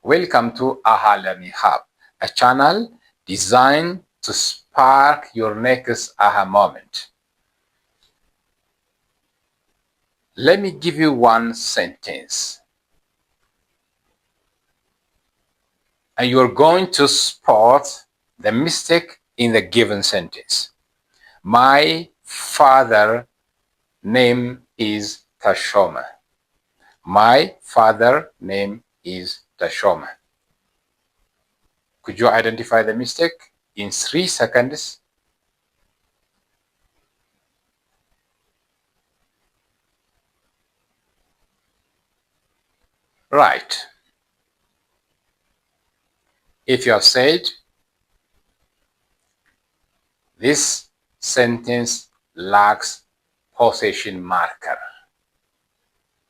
Welcome to Aha Learning Hub, a channel designed to spark your next aha moment. Let me give you one sentence, and you're going to spot the mistake in the given sentence. My father name is Tashoma. My father name is Tashoma. Could you identify the mistake in 3 seconds? Right. If you have said this sentence lacks possession marker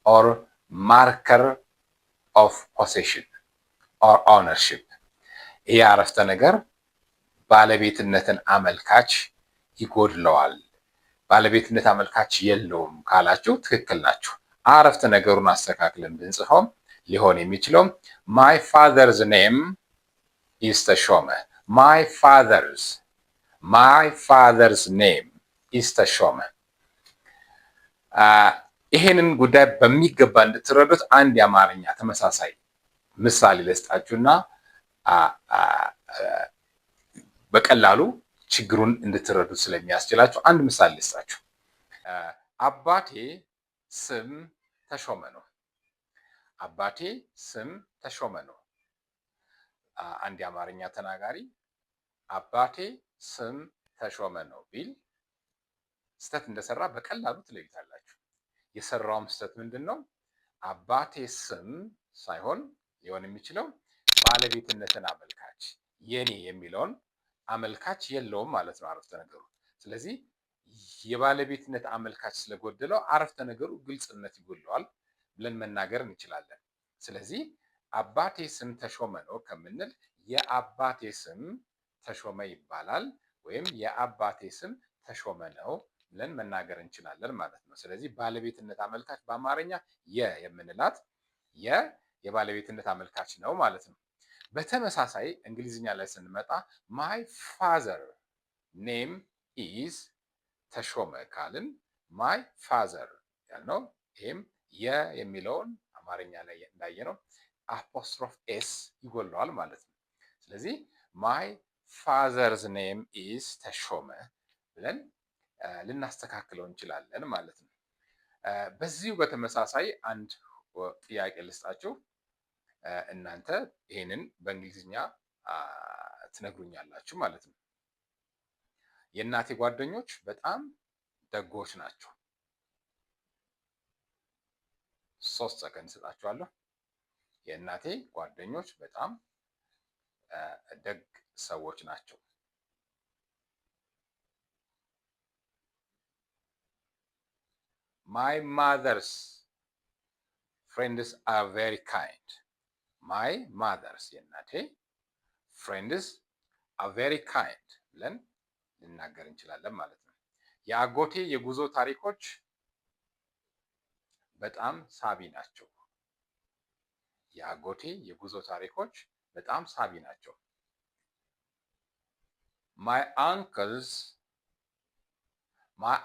or marker of possession or ownership፣ ይህ አረፍተ ነገር ባለቤትነትን አመልካች ይጎድለዋል፣ ባለቤትነት አመልካች የለውም ካላችሁ ትክክል ናችሁ። አረፍተ ነገሩን አስተካክለን ብንጽፈው ሊሆን የሚችለው my father's name is ተሾመ። My father's name is ተሾመ። ይሄንን ጉዳይ በሚገባ እንድትረዱት አንድ የአማርኛ ተመሳሳይ ምሳሌ ልስጣችሁና በቀላሉ ችግሩን እንድትረዱት ስለሚያስችላችሁ አንድ ምሳሌ ልስጣችሁ። አባቴ ስም ተሾመ ነው። አባቴ ስም ተሾመ ነው። አንድ የአማርኛ ተናጋሪ አባቴ ስም ተሾመ ነው ቢል ስህተት እንደሰራ በቀላሉ ትለዩታላችሁ። የሰራውም ስህተት ምንድን ነው? አባቴ ስም ሳይሆን ሊሆን የሚችለው ባለቤትነትን አመልካች፣ የኔ የሚለውን አመልካች የለውም ማለት ነው አረፍተ ነገሩ። ስለዚህ የባለቤትነት አመልካች ስለጎደለው አረፍተ ነገሩ ግልጽነት ይጎድለዋል ብለን መናገር እንችላለን። ስለዚህ አባቴ ስም ተሾመ ነው ከምንል የአባቴ ስም ተሾመ ይባላል ወይም የአባቴ ስም ተሾመ ነው ብለን መናገር እንችላለን ማለት ነው። ስለዚህ ባለቤትነት አመልካች በአማርኛ የ የምንላት የባለቤትነት አመልካች ነው ማለት ነው። በተመሳሳይ እንግሊዝኛ ላይ ስንመጣ my father name is ተሾመ ካልን my father ያልነው ይህም የ የሚለውን አማርኛ ላይ እንዳየነው apostrophe s ይጎለዋል ማለት ነው። ስለዚህ my father's name is ተሾመ ብለን ልናስተካክለው እንችላለን ማለት ነው። በዚሁ በተመሳሳይ አንድ ጥያቄ ልስጣችሁ። እናንተ ይሄንን በእንግሊዝኛ ትነግሩኛላችሁ ማለት ነው። የእናቴ ጓደኞች በጣም ደጎች ናቸው። 3 ሰከንድ እሰጣችኋለሁ። የእናቴ ጓደኞች በጣም ደግ ሰዎች ናቸው። My mother's friends are very kind. My mother's፣ የእናቴ፣ friends are very kind ብለን ልናገር እንችላለን ማለት ነው። የአጎቴ የጉዞ ታሪኮች በጣም ሳቢ ናቸው። የአጎቴ የጉዞ ታሪኮች በጣም ሳቢ ናቸው። My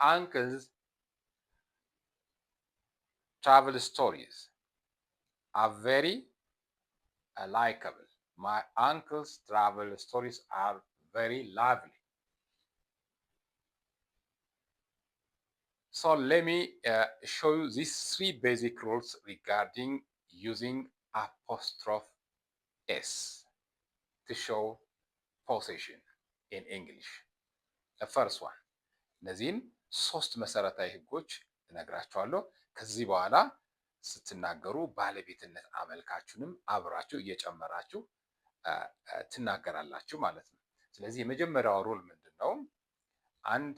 uncle's travel stories are very likable. My uncle's travel stories are very lovely. So let me show you these three basic rules regarding using apostrophe S to show possession in English. The first one፣ እነዚህን ሶስት መሰረታዊ ህጎች እነግራችኋለሁ። ከዚህ በኋላ ስትናገሩ ባለቤትነት አመልካቹንም አብራችሁ እየጨመራችሁ ትናገራላችሁ ማለት ነው። ስለዚህ የመጀመሪያው rule ምንድን ነው? አንድ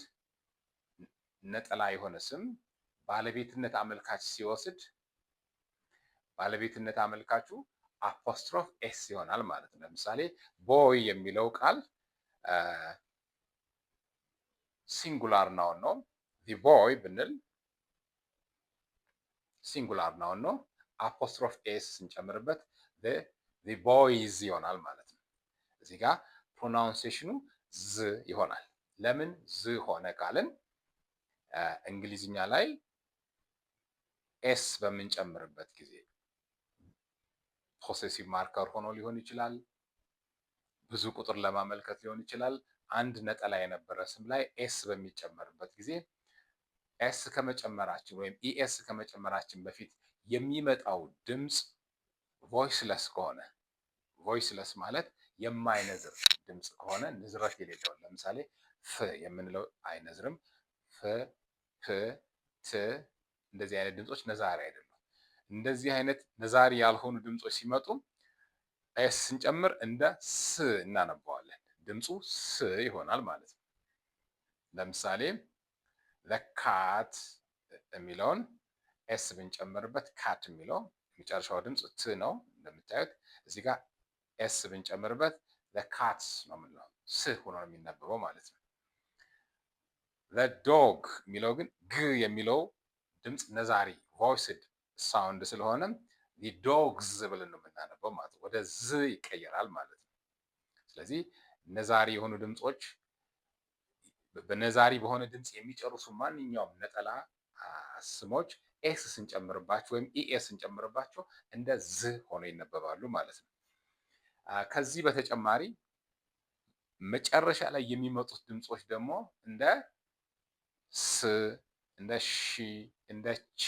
ነጠላ የሆነ ስም ባለቤትነት አመልካች ሲወስድ ባለቤትነት አመልካቹ apostrophe s ይሆናል ማለት ነው። ለምሳሌ boy የሚለው ቃል singular noun ነው። The boy ብንል singular noun ነው። Apostrophe s ስንጨምርበት The boys ይሆናል ማለት ነው። እዚህ ጋር pronunciation ኑ ዝ ይሆናል። ለምን ዝ ሆነ ካልን እንግሊዝኛ ላይ s በምንጨምርበት ጊዜ possessive marker ሆኖ ሊሆን ይችላል። ብዙ ቁጥር ለማመልከት ሊሆን ይችላል። አንድ ነጠላ የነበረ ስም ላይ s በሚጨመርበት ጊዜ s ከመጨመራችን ወይም es ከመጨመራችን በፊት የሚመጣው ድምፅ voiceless ከሆነ፣ voiceless ማለት የማይነዝር ድምፅ ከሆነ፣ ንዝረት የሌለው፣ ለምሳሌ ፍ የምንለው አይነዝርም። ፍ፣ ፕ፣ ት እንደዚህ አይነት ድምፆች ነዛሪ አይደሉም። እንደዚህ አይነት ነዛሪ ያልሆኑ ድምፆች ሲመጡ s ስንጨምር እንደ ስ እናነባዋለን። ድምፁ ስ ይሆናል ማለት ነው። ለምሳሌ the cat የሚለውን s ብንጨምርበት cat የሚለው የመጨረሻው ድምፅ ት ነው እንደምታዩት። እዚህ ጋር s ብንጨምርበት cats ነው የምንለው፣ ስ ሆኖ ነው የሚነበበው ማለት ነው። Dog የሚለው ግን ግ የሚለው ድምፅ ነዛሪ voiced sound ስለሆነ dogs ብለን ነው የምናነበው ማለት ነው። ወደ ዝ ይቀየራል ማለት ነው። ስለዚህ ነዛሪ የሆኑ ድምፆች፣ በነዛሪ በሆነ ድምፅ የሚጨርሱ ማንኛውም ነጠላ ስሞች s ስንጨምርባቸው ወይም es ስንጨምርባቸው እንደ ዝ ሆነው ይነበባሉ ማለት ነው። ከዚህ በተጨማሪ መጨረሻ ላይ የሚመጡት ድምፆች ደግሞ እንደ ስ፣ እንደ ሺ፣ እንደ ቺ፣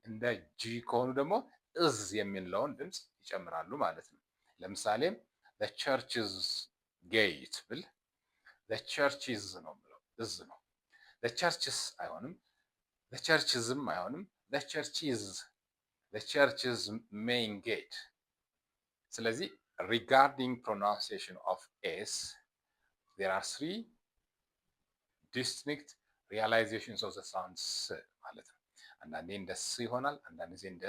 እንደ ጂ ከሆኑ ደግሞ እዝ የሚለውን ድምፅ ይጨምራሉ ማለት ነው። ለምሳሌ church's gate ብል church's ነው የምለው፣ እዝ ነው። Churchs አይሆንም፣ church's ም አይሆንም። Church's፣ church's main gate። ስለዚህ regarding pronunciation of s, there are three distinct realizations of the sound ስ ማለት ነው። አንዳንዴ እንደ ስ ይሆናል፣ አንዳንድ ጊዜ እንደ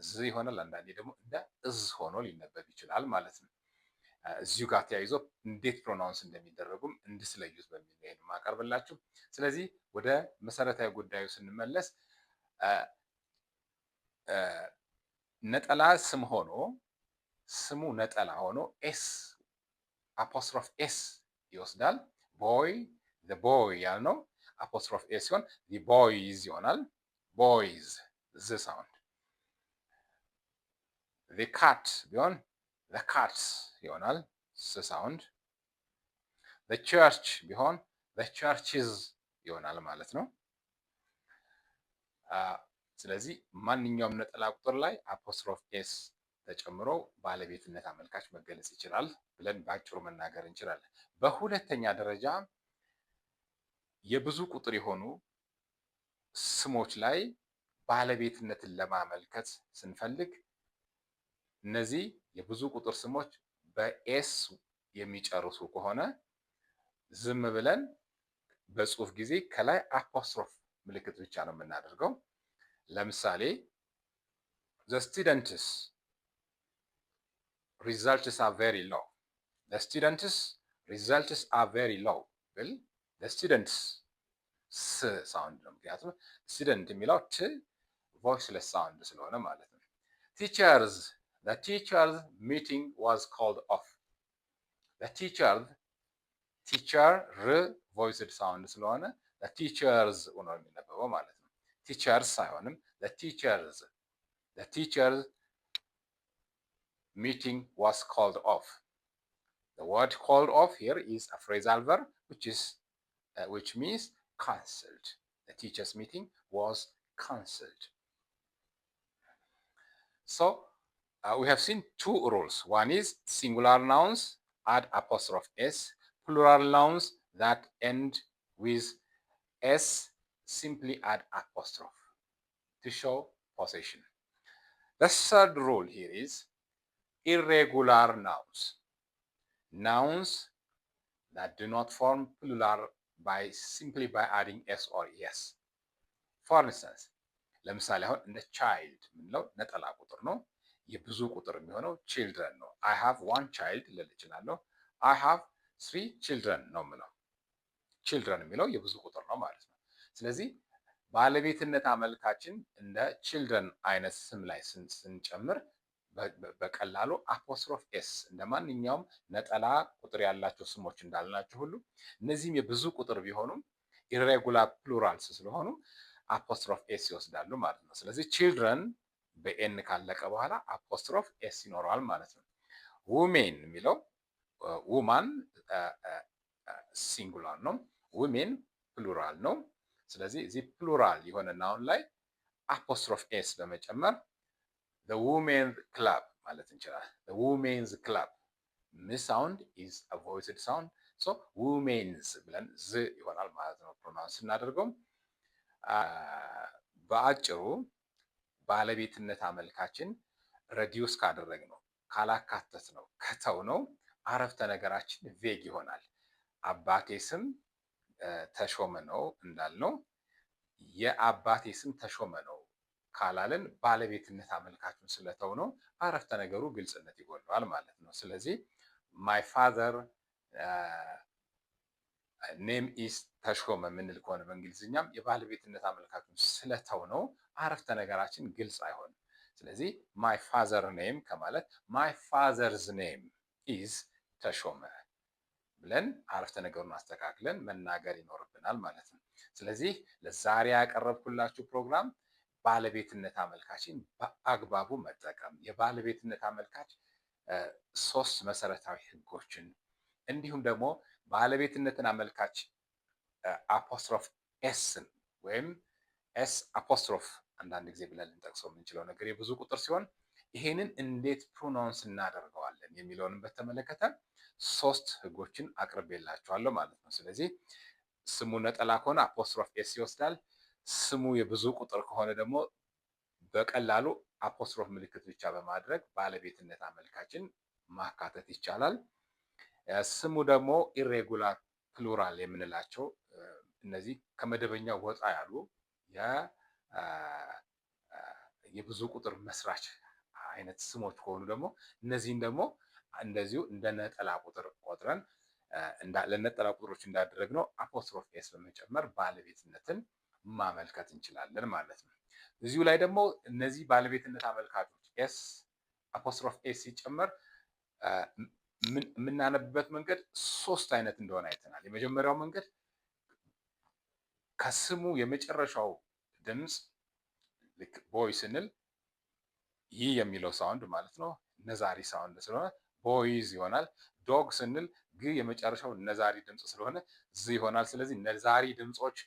ዝ ይሆናል፣ አንዳንዴ ደግሞ እንደ እዝ ሆኖ ሊነበብ ይችላል ማለት ነው። እዚሁ ጋር ተያይዞ እንዴት pronounce እንደሚደረጉም እንድትለዩት በሚል ነው የማቀርብላችሁ። ስለዚህ ወደ መሰረታዊ ጉዳዩ ስንመለስ ነጠላ ስም ሆኖ፣ ስሙ ነጠላ ሆኖ s፣ apostrophe s ይወስዳል። Boy፣ boy ያልነው apostrophe s ሲሆን boys ይሆናል። Boys z sound። Cat ቢሆን cats ይሆናል፣ s sound። Church ቢሆን churches ይሆናል ማለት ነው። ስለዚህ ማንኛውም ነጠላ ቁጥር ላይ apostrophe s ተጨምሮ ባለቤትነት አመልካች መገለጽ ይችላል ብለን በአጭሩ መናገር እንችላለን። በሁለተኛ ደረጃ የብዙ ቁጥር የሆኑ ስሞች ላይ ባለቤትነትን ለማመልከት ስንፈልግ እነዚህ የብዙ ቁጥር ስሞች በ s የሚጨርሱ ከሆነ ዝም ብለን በጽሁፍ ጊዜ ከላይ apostrophe ምልክት ብቻ ነው የምናደርገው። ለምሳሌ the students' results are very low፣ the students' results are very low ብል the students' ስ sound ነው። ምክንያቱም student የሚለው ት voiceless sound ስለሆነ ማለት ነው። Teachers', the teachers' meeting was called off። The teacher, teacher ር voiced sound ስለሆነ teachers' ሆኖ የሚነበበው ማለት ነው። Teachers አይሆንም። Teachers', the teachers' meeting was called off. The word "called off" here is a phrasal verb which means cancelled. The teachers' meeting was cancelled. So we have seen two rules. One is singular nouns add apostrophe s, plural nouns that end with s simply add apostrophe to show possession. The third rule here is irregular nouns. Nouns that do not form plural by simply by adding s or es. For instance, ለምሳሌ አሁን እንደ child የምንለው ነጠላ ቁጥር ነው። የብዙ ቁጥር የሚሆነው children ነው። I have one child ልል እችላለሁ። I have three children ነው የምለው። Children የሚለው የብዙ ቁጥር ነው ማለት ነው። ስለዚህ ባለቤትነት አመልካችን እንደ children አይነት ስም ላይ ስንጨምር በቀላሉ apostrophe s እንደ ማንኛውም ነጠላ ቁጥር ያላቸው ስሞች እንዳልናቸው ሁሉ እነዚህም የብዙ ቁጥር ቢሆኑም irregular plurals ስለሆኑ apostrophe s ይወስዳሉ ማለት ነው። ስለዚህ children በ n ካለቀ በኋላ apostrophe s ይኖረዋል ማለት ነው። Women የሚለው woman singular ነው። Women plural ነው። ስለዚህ እዚህ plural የሆነ noun ላይ apostrophe s በመጨመር women club ማለት እንችላለን። Women's club m sound is a voiced sound, so women's ብለን z ይሆናል ማለት ነው pronounce ስናደርገው። በአጭሩ ባለቤትነት አመልካችን reduce ካደረግነው፣ ካላካተትነው፣ ከተውነው አረፍተ ነገራችን vague ይሆናል። አባቴ ስም ተሾመ ነው እንዳልነው የአባቴ ስም ተሾመ ነው ካላልን ባለቤትነት አመልካቹን ስለተውነው አረፍተ ነገሩ ግልጽነት ይጎድለዋል ማለት ነው። ስለዚህ my father name is ተሾመ የምንል ከሆነ በእንግሊዝኛም የባለቤትነት አመልካቹን ስለተውነው አረፍተ ነገራችን ግልጽ አይሆንም። ስለዚህ my father name ከማለት my father's name is ተሾመ ብለን አረፍተ ነገሩን አስተካክለን መናገር ይኖርብናል ማለት ነው። ስለዚህ ለዛሬ ያቀረብኩላችሁ ፕሮግራም ባለቤትነት አመልካችን በአግባቡ መጠቀም፣ የባለቤትነት አመልካች ሶስት መሰረታዊ ህጎችን፣ እንዲሁም ደግሞ ባለቤትነትን አመልካች apostrophe s ን ወይም s apostrophe አንዳንድ ጊዜ ብለን ልንጠቅሰው የምንችለው ነገር የብዙ ቁጥር ሲሆን ይሄንን እንዴት pronounce እናደርገዋለን የሚለውንም በተመለከተ ሶስት ህጎችን አቅርቤላችኋለሁ ማለት ነው። ስለዚህ ስሙ ነጠላ ከሆነ apostrophe s ይወስዳል። ስሙ የብዙ ቁጥር ከሆነ ደግሞ በቀላሉ apostrophe ምልክት ብቻ በማድረግ ባለቤትነት አመልካችን ማካተት ይቻላል። ስሙ ደግሞ irregular plural የምንላቸው እነዚህ ከመደበኛው ወጣ ያሉ የብዙ ቁጥር መስራች አይነት ስሞች ከሆኑ ደግሞ እነዚህን ደግሞ እንደዚሁ እንደ ነጠላ ቁጥር ቆጥረን ለነጠላ ቁጥሮች እንዳደረግነው apostrophe s በመጨመር ባለቤትነትን ማመልከት እንችላለን ማለት ነው። እዚሁ ላይ ደግሞ እነዚህ ባለቤትነት አመልካቾች s፣ apostrophe s ሲጨመር የምናነብበት መንገድ ሶስት አይነት እንደሆነ አይተናል። የመጀመሪያው መንገድ ከስሙ የመጨረሻው ድምፅ ልክ boy ስንል ይህ የሚለው sound ማለት ነው፣ ነዛሪ sound ስለሆነ boys ይሆናል። Dog ስንል ግ የመጨረሻው ነዛሪ ድምፅ ስለሆነ z ይሆናል። ስለዚህ ነዛሪ ድምፆች፣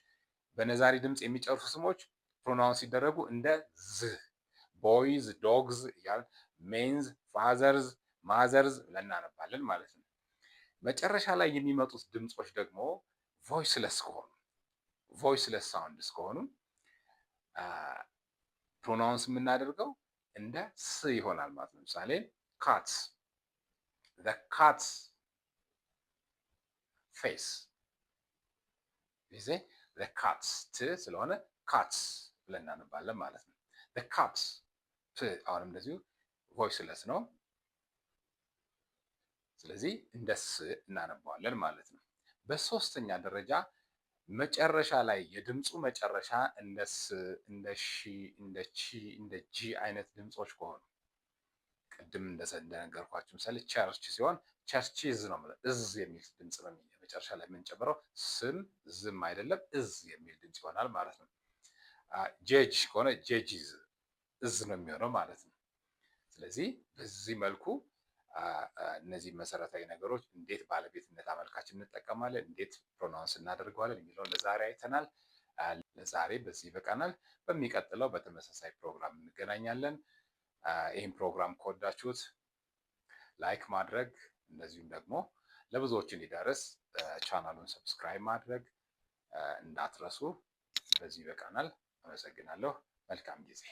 በነዛሪ ድምፅ የሚጨርሱ ስሞች pronounce ሲደረጉ እንደ z boys፣ dogs እያልን men's፣ fathers፣ mothers ብለን እናነባለን ማለት ነው። መጨረሻ ላይ የሚመጡት ድምፆች ደግሞ voiceless ከሆኑ፣ voiceless sounds ከሆኑ pronounce የምናደርገው እንደ ስ ይሆናል ማለት ነው። ለምሳሌ cats፣ the cat's face ጊዜ the cat's ት ስለሆነ cats ብለን እናነባለን ማለት ነው። The cup's ፕ አሁንም እንደዚሁ voiceless ነው። ስለዚህ እንደ ስ እናነባዋለን ማለት ነው። በሶስተኛ ደረጃ መጨረሻ ላይ የድምፁ መጨረሻ እንደ ስ፣ እንደ ሺ፣ እንደ ቺ፣ እንደ ጂ አይነት ድምፆች ከሆኑ ቅድም እንደነገርኳችሁ ምሳሌ church ሲሆን churches ነው፣ እዝ የሚል ድምፅ ነው መጨረሻ ላይ የምንጨምረው፣ ስም ዝም አይደለም፣ እዝ የሚል ድምፅ ይሆናል ማለት ነው። Judge ከሆነ judges እዝ ነው የሚሆነው ማለት ነው። ስለዚህ በዚህ መልኩ እነዚህ መሰረታዊ ነገሮች እንዴት ባለቤትነት አመልካች እንጠቀማለን፣ እንዴት pronounce እናደርገዋለን የሚለውን ለዛሬ አይተናል። ለዛሬ በዚህ ይበቃናል። በሚቀጥለው በተመሳሳይ ፕሮግራም እንገናኛለን። ይህን ፕሮግራም ከወደዳችሁት like ማድረግ፣ እንደዚሁም ደግሞ ለብዙዎች እንዲደርስ ቻናሉን subscribe ማድረግ እንዳትረሱ። በዚህ ይበቃናል። አመሰግናለሁ። መልካም ጊዜ።